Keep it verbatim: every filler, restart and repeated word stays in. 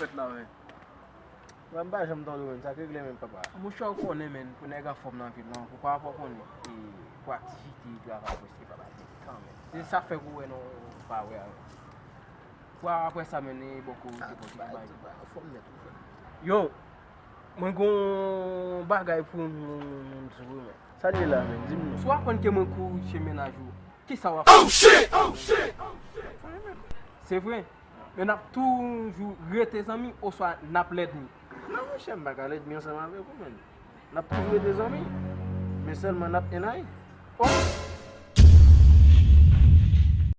Fèt la, men. Mwen, m pa janm tande w, men sa k regle menm, papa? Monchè, ou konnen, men, pou nèg anfòm nan vil lan, pou pa, pa konnen, e, pou aktivite, travay, prèske pa bay tan, men. Se sa fè ou wè nou pa wè avè. Pou apre sa, men, e bòkò ou te pòte bay. Anfòm nèt, ou fè. Yo, mwen gon bagay pou nou, nou di w, men. Sa l ye la, men? Di m non. Si w aprann ke mwen kouri che mennaj ou, kisa w ap fè? Se vre. Men n ap toujou rete zanmi oswa n ap lènmi? Non, monchè, m pa ka lènmi ansanm avèk ou, men. N ap toujou rete zanmi. Men sèlman n ap ennayi. Oh!